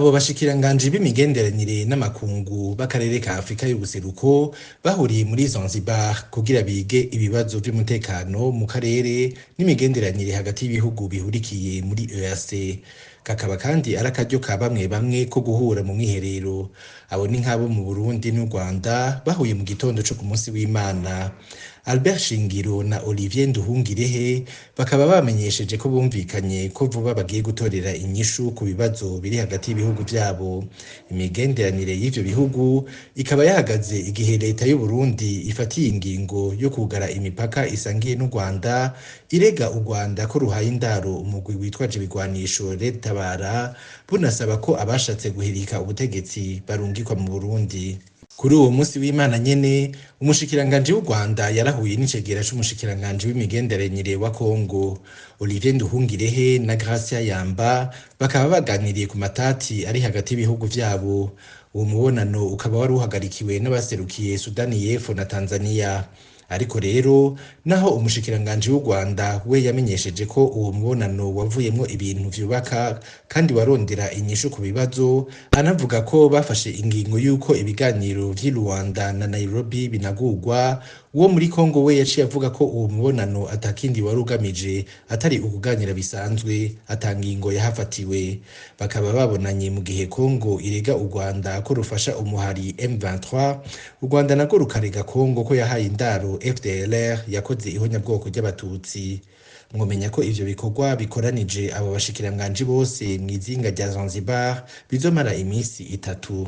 Abo bashikiranganji b'imigenderanire n'amakungu b'akarere ka Afrika y'ubuseruko bahuriye muri Zanzibar kugira bige ibibazo vy'umutekano mu karere n'imigenderanire hagati y'ibihugu bihurikiye muri EAC. Kakaba kandi ari akaryo ka bamwe bamwe ko guhura mu mwiherero. Abo ni nk'abo mu Burundi n'u Rwanda bahuye mu gitondo co ku munsi w'Imana. Albert Shingiro na Olivier Nduhungirehe bakaba bamenyesheje ko bumvikanye ko vuba bagiye gutorera inyishu ku bibazo biri hagati y'ibihugu vyabo. Imigenderanire y'ivyo bihugu ikaba yahagaze igihe leta y'u Burundi ifatiye ingingo yo kugara imipaka isangiye n'u Rwanda, irega u Rwanda ko ruhaye indaro umugwi witwaje ibigwanisho Red Tabara, bunasaba ko abashatse guhirika ubutegetsi barungikwa mu Burundi. Kuri uwo munsi w'Imana nyene, umushikiranganji w'u Rwanda yarahuye n'icegera c'umushikiranganji w'imigenderanire wa Kongo. Olivier Nduhungirehe na Gracia Yamba bakaba baganiriye ku matati ari hagati y'ibihugu vyabo. Uwo mubonano ukaba wari uhagarikiwe n'abaserukiye Sudani y'Epfo na Tanzania. Ariko rero, naho umushikiranganji w'u Rwanda we yamenyesheje ko uwo mubonano wavuyemwo ibintu vyubaka kandi warondera inyishu ku bibazo, anavuga ko bafashe ingingo y'uko ibiganiro vy'i Luanda na Nairobi binagurwa, uwo muri Kongo we yaciye avuga ko uwo mubonano atakindi wari ugamije atari ukuganira bisanzwe, ata ngingo yahafatiwe. Bakaba babonanye mu gihe Kongo irega u Rwanda ko rufasha umuhari M23, u Rwanda narwo rukarega Kongo ko yahaye indaro FDLR yakoze ihonyabwoko ry'abatutsi. Mwomenya ko ivyo bikorwa bikoranije abo bashikiranganji bose mw'izinga rya Zanzibar bizomara imisi itatu.